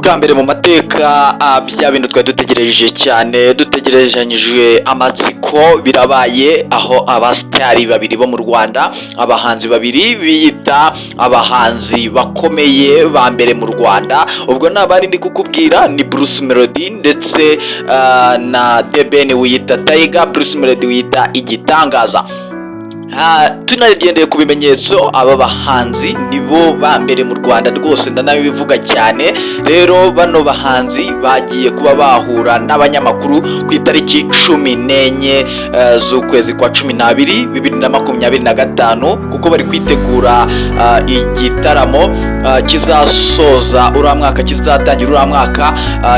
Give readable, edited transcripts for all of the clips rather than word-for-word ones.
Bwa mbere mu mateka, bya bintu twari dutegereje cyane, dutegerezanyije amatsiko, birabaye, aho abasitari babiri bo mu Rwanda, abahanzi babiri biyita abahanzi bakomeye ba mbere mu Rwanda, ubwo nabari ndi kukubwira ni Bruce Melody ndetse na The Ben wiyita Tiger, Bruce Melody wiyita igitangaza. Tunagendeye ku bimenyetso, aba bahanzi nibo ba mbere mu Rwanda rwose, ndanabivuga cyane. Rero bano bahanzi bagiye kuba bahura n'abanyamakuru ku itariki 14 z'ukwezi kwa 12 2025, kuko bari kwitegura igitaramo kizasoza uriya mwaka, kizatangira uriya mwaka,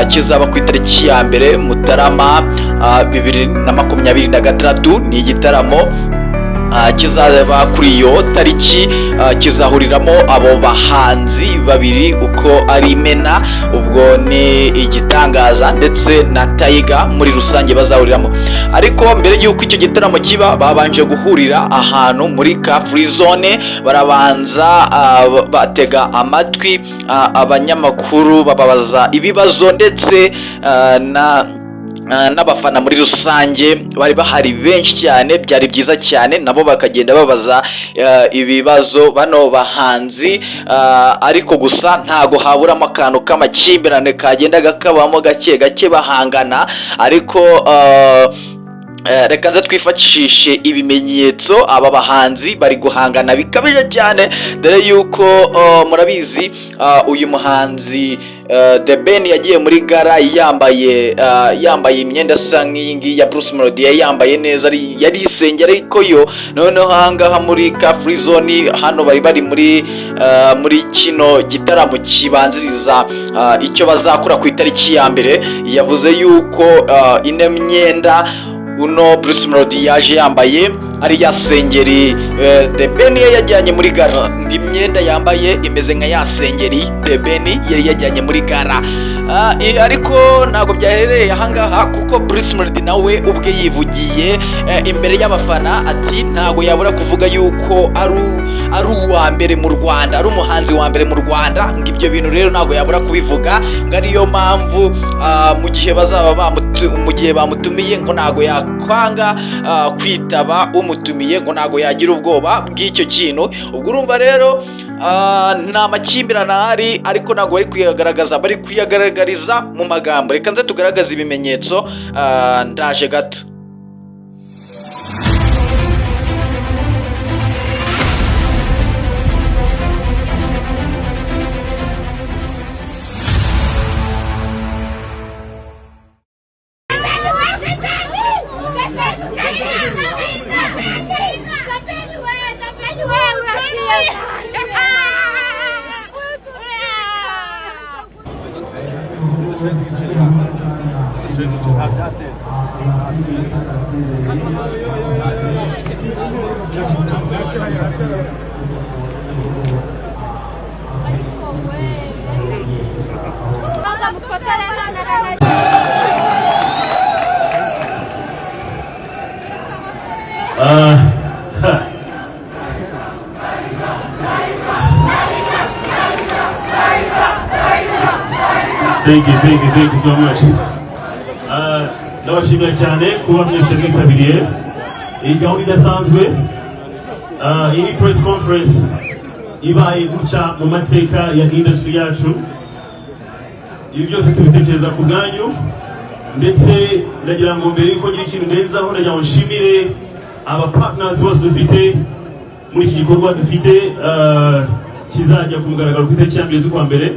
kizaba ku itariki ya 1 Mutarama 2026. Ni igitaramo kizaba kuri iyo tariki, kizahuriramo abo bahanzi babiri uko ari imena, ubwo ni igitangaza ndetse na Tiger muri rusange bazahuriramo. Ariko mbere y'uko icyo gitaramo kiba, babanje guhurira ahantu muri Car Free Zone, barabanza batega amatwi abanyamakuru, bababaza ibibazo, ndetse na n'abafana muri rusange bari bahari benshi cyane. Byari byiza cyane, nabo bakagenda babaza ibibazo bano bahanzi, ariko gusa ntago haburamo akantu k'amakimbirane kagendaga kabamo gake gake bahangana. Ariko reka nze twifashishe ibimenyetso. Aba bahanzi bari guhangana bikabije cyane, dore yuko murabizi, uyu muhanzi The Ben yagiye muri gala yambaye imyenda isa nk'iyi ngiyi ya Bruce Melody, yari yambaye neza, yari isengeri. Ariko yo noneho ahangaha muri Car Free Zone hano bari muri kino gitaramo kibanziriza icyo bazakora ku itariki ya 1, yavuze yuko ino myenda uno Bruce Melody yaje yambaye ari ya sengeri The Ben ye yajyanye muri gala. Imyenda yambaye imeze nka ya sengeri The Ben yari yajyanye muri gala. Ariko ntabwo byaherereye ahangaha, kuko Bruce Melody nawe ubwe yivugiye imbere y'abafana ati ntabwo yabura kuvuga yuko ari uwa mbere mu Rwanda, ari umuhanzi wa mbere mu Rwanda, ngo ibyo bintu rero ntabwo yabura kubivuga, ngo ariyo mpamvu mu gihe bazaba mu gihe bamutumiye ngo ntabwo yakwanga kwitaba umutumiye, ngo ntabwo yagira ubwoba bw'icyo kintu. Ubwo urumva rero nta makimbirane ahari, ariko ntabwo bari kuyagaragaza, bari kuyagaragariza mu magambo. Reka nze tugaragaze ibimenyetso, ndaje gato. Thank you, thank you, thank you so much. Ndabashimira cyane kuba mwese mwitabiriye iyi gahunda idasanzwe. Iyi ni press conference ibaye gutya mu mateka ya industry yacu. Ibi byose tubitekereza ku bwanyu, ndetse ndagira ngo mbere yuko ngira ikintu ndenzaho, ndagira ngo nshimire aba partners bose dufite muri iki gikorwa dufite, kizajya ku mugaragaro ku itariki ya 1 z'ukwa mbere.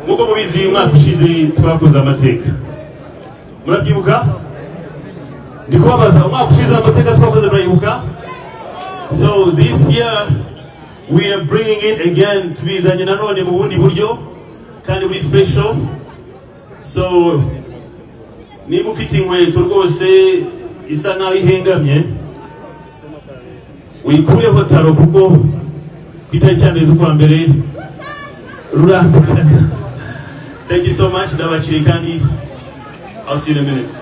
Nk'uko mubizi, umwaka ushize twakoze amateka, murabyibuka? Ndi kubabaza, umwaka ushize amateka twakoze murayibuka? So this year we are bringing it again, tubizanye nanone mu bundi buryo kandi muri special. So niba ufite inkweto rwose isa naho ihengamye, wikureho talon, kuko ku itariki ya 1 z'ukwa mbere rurambukana. Thank you so much, ndabakiriye kandi I'll see you in a minute.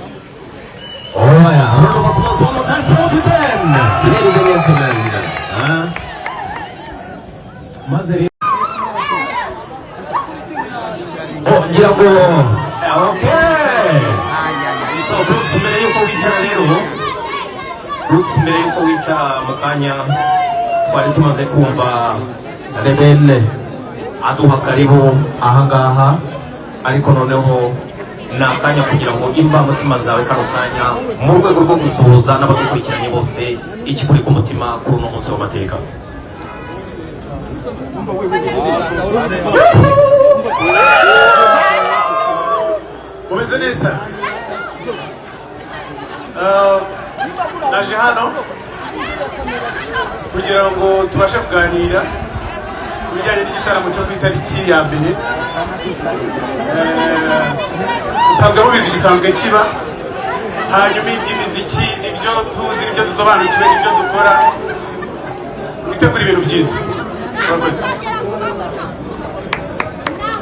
All right, a round of applause one more time for The Ben, ladies and gentlemen. Huh? Maze rero Ngira ngo okay. So Bruce, mbere yuko wicara rero, Bruce, mbere yuko wicara, mu kanya twari tumaze kumva The Ben aduha karibu ahangaha, ariko noneho ni akanya kugira ngo imbamutima zawe kano kanya, mu rwego rwo gusuhuza n'abadukurikiranye bose, ikikuri ku mutima kuri uno munsi w'amateka. Mumeze neza? Naje hano kugira ngo tubashe kuganira ku bijyanye n'igitaramo cyo ku itariki ya mbere. Musanzwe mubizi, gisanzwe kiba. Hanyuma iby'imiziki nibyo tuzi, nibyo dusobanukiwe, nibyo dukora. Mwitegura ibintu byiza. Murakoze.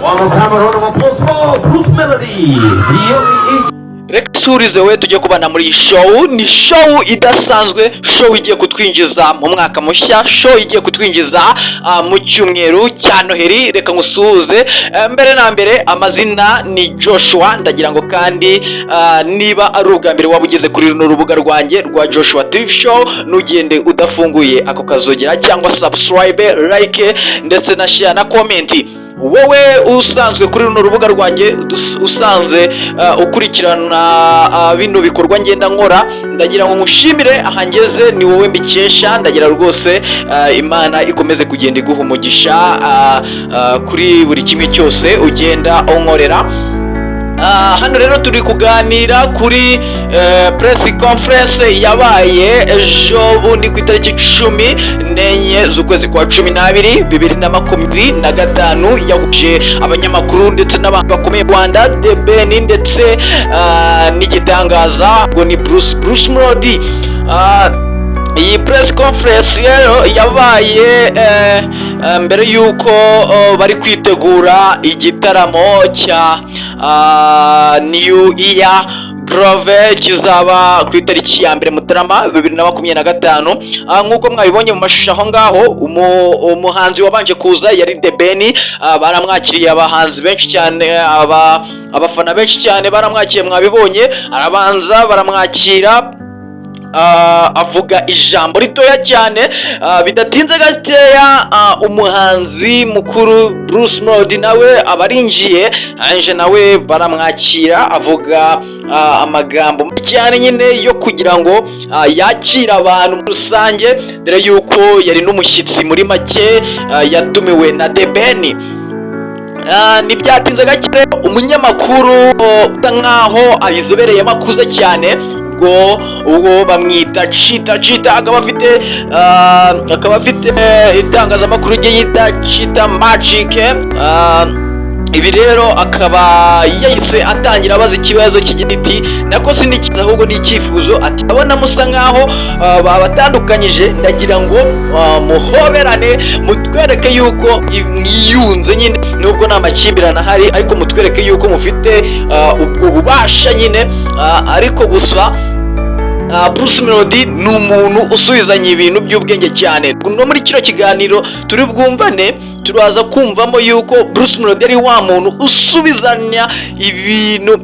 One more time, a round of applause for Bruce Melody, the only Reka surize we tujye kubana muri iyi show. Ni show idasanzwe, show igiye kutwinjiza mu mwaka mushya, show igiye kutwinjiza mu cyumweru cya Noheli. Reka ngusuhuze. Mbere na mbere, amazina ni Joshua. Ndagira ngo kandi niba ari ubwa mbere waba ugeze kuri runo rubuga rwanjye rwa Joshua TV Show, ntugende udafunguye ako kazogera cyangwa subscribe, like ndetse na share na comment. Wowe usanzwe kuri runo rubuga rwanjye, usanze ukurikirana bino bikorwa ngenda nkora, ndagira ngo nkushimire. Aha ngeze ni wowe mbikesha. Ndagira rwose Imana ikomeze kugenda iguha umugisha kuri buri kimwe cyose ugenda unkorera. Hano rero turi kuganira kuri press conference yabaye ejo bundi ku itariki 14 z'ukwezi kwa 12 2025, yahuje abanyamakuru ndetse n'abantu bakomeye mu Rwanda, The Ben ndetse n'igitangaza ngo ni Bruce Melody. Iyi press conference rero yabaye mbere y'uko bari kwitegura igitaramo cya New Year Groove kizaba ku itariki ya 1 Mutarama 2025. Nk'uko mwabibonye mu mashusho aho ngaho, umuhanzi wabanje kuza yari The Ben. Baramwakiriye, abahanzi benshi cyane, abafana benshi cyane baramwakiriye. Mwabibonye, arabanza baramwakira, avuga ijambo ritoya cyane. Bidatinze gakeya, umuhanzi mukuru Bruce Melody nawe aba arinjiye anje, nawe baramwakira, avuga amagambo make cyane nyine yo kugira ngo yakire abantu muri rusange, dore yuko yari n'umushyitsi muri make, yatumiwe na The Ben. Ntibyatinze gake rero, umunyamakuru usa nkaho abizobereyemo, akuze cyane, ubwo bamwita Chita Chita, akaba afite itangazamakuru rye yita Chita Magic. Ibi rero akaba yahise atangira abaza ikibazo cy'igiti, nako si n'ikibazo ahubwo ni icyifuzo, ati: "Abona musa nkaho babatandukanyije, ndagira ngo muhoberane, mutwereke yuko mwiyunze nyine, nubwo nta makimbirane ahari, ariko mutwereke yuko mufite ubwo bubasha nyine." Ariko gusa Bruce Melody ni umuntu usubizanya ibintu by'ubwenge cyane. No muri kino kiganiro turi bwumvane, turaza kumvamo yuko Bruce Melody ari wa muntu usubizanya ibintu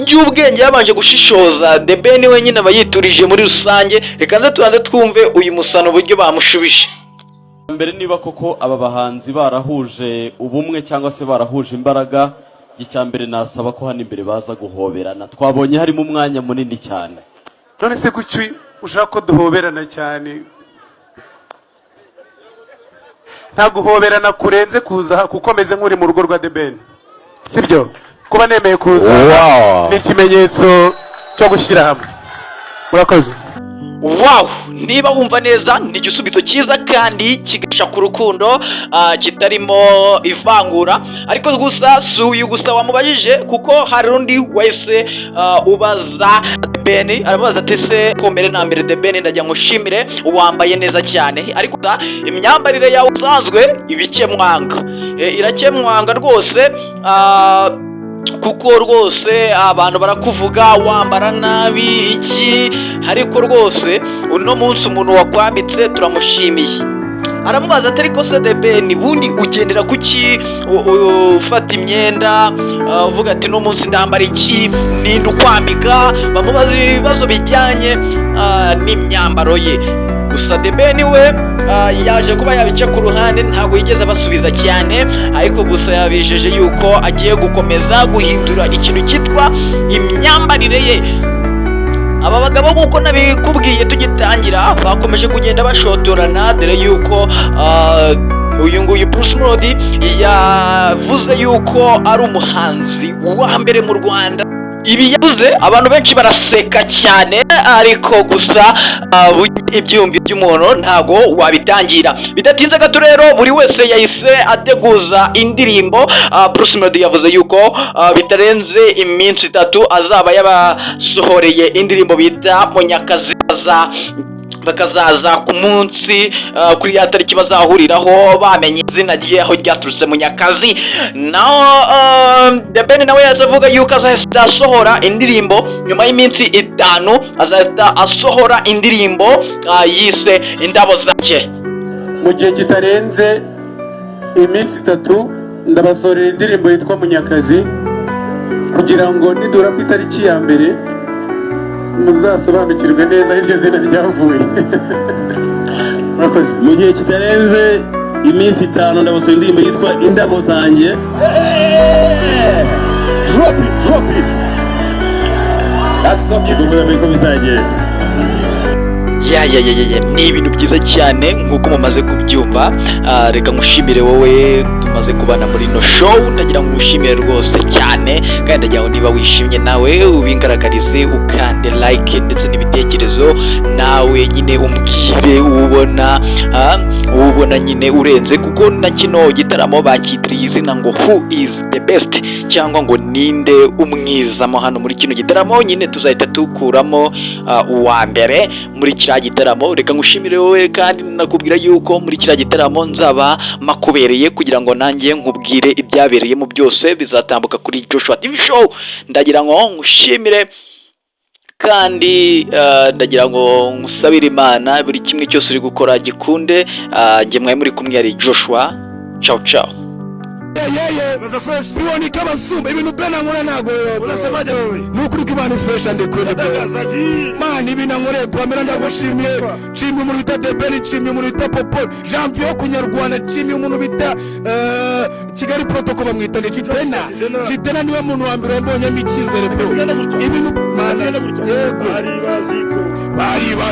by'ubwenge yabanje gushishoza. The Ben wenyine aba yiturije muri rusange. Reka nze tubanze twumve uyu musano uburyo bamushubije. Mbere, niba koko aba bahanzi barahuje ubumwe cyangwa se barahuje imbaraga, icya mbere nasaba ko hano imbere baza guhoberana. Twabonye harimo umwanya munini cyane. None se kuki ushaka ko duhoberana cyane? Nta guhoberana kurenze kuza kuko meze nk'uri mu rugo rwa The Ben, sibyo? Kuba nemeye kuza ni ikimenyetso cyo gushyira hamwe. Murakoze. Wow! Niba wumva neza, ni igisubizo cyiza kandi kigasha ku rukundo, kitarimo ivangura. Ariko gusa si uyu gusa wamubajije, kuko hari undi wahise ubaza The Ben, arabaza ati: "Se ko mbere na mbere, The Ben, ndajya ngushimire, wambaye neza cyane, ariko gusa imyambarire yawe usanzwe ibikemwanga, irakemwanga rwose, kuko rwose abantu barakuvuga wambara nabi iki, ariko rwose uno munsi umuntu wakwambitse turamushimiye." Aramubaza ati: "Ariko se The Ben, bundi ugendera kuki ufata imyenda, uvuga ati 'Uno munsi ndambara iki?' Ninde ukwambika?" Bamubaza ibibazo bijyanye n'imyambaro ye. Gusa The Ben we yaje kuba yabica ku ruhande, ntabwo yigeze abasubiza cyane, ariko gusa yabijeje yuko agiye gukomeza guhindura ikintu cyitwa imyambarire ye. Aba bagabo, nk'uko nabikubwiye tugitangira, bakomeje kugenda bashotorana, dore yuko uyu nguyu Bruce Melody yavuze yuko ari umuhanzi wa mbere mu Rwanda. Ibi yavuze abantu benshi baraseka cyane, ariko gusa ibyiyumviro by'umuntu ntago wabitangira. Bidatinze gato rero, buri wese yahise ateguza indirimbo. Bruce Melody yavuze yuko bitarenze iminsi 3 azaba yabasohoreye indirimbo bita Munyakazi, bakazaza ku munsi kuri ya tariki bazahuriraho bamenye izina rye aho ryaturutse, Munyakazi. Naho The Ben nawe yahise avuga yuko azahita asohora indirimbo nyuma y'iminsi 5, azahita asohora indirimbo yise Indabo Zanjye. Mu gihe kitarenze iminsi 3 ndabasohorera indirimbo yitwa Munyakazi, kugira ngo nidura ku itariki ya mbere muzasobanukirwe neza aho iryo zina ryavuye. Murakoze. Mu gihe kitarenze iminsi 5 ndabasohora indirimbo yitwa Indabo Zanjye. Drop it, drop it. That's so beautiful. Ubwo ko bizagenda. Ya, ni ibintu byiza cyane nk'uko mumaze kubyumva. Reka ngushimire wowe tumaze kubana muri ino show. Ndagira ngo ngushimire rwose cyane, kandi ndagira ngo niba wishimye nawe ubingaragarize, ukande like ndetse n'ibitekerezo nawe nyine umbwire ubona ubona nyine urenze, kuko na kino gitaramo bakitiriye izina ngo "Who is the best?" cyangwa ngo "Ninde umwizamo?" Hano muri kino gitaramo nyine tuzahita dukuramo uwa mbere muri kiriya gitaramo. Reka ngushimire wowe, kandi nakubwira yuko muri kiriya gitaramo nzaba makubereye kugira ngo nanjye nkubwire ibyabereyemo byose, bizatambuka kuri Joshua TV Show. Ndagira ngo ngushimire kandi ndagira ngo ngusabire Imana buri kimwe cyose uri gukora gikunde. Njye mwari muri kumwe ari Joshua. Ciao ciao. Biboneka abasumba ibintu bena nkora ntago. Unasemaje wewe? Ni ukuri ko Imana ifresha ndikuri. Tangazaji. Mana, ibintu ankoreye Pamela ndagushimiye. Nshimiye umuntu bita The Ben, nshimiye umuntu bita Popo Janvier wo kunyarwanda, nshimiye umuntu bita Kigali Protocol, bamwita ni Jitena. Jitena. Jitena niwe muntu wa mbere wambonyemo icyizere bro. Tugenda gutya. Ibintu Mana Tugenda gutya. yego. Bari bazi ko bari ba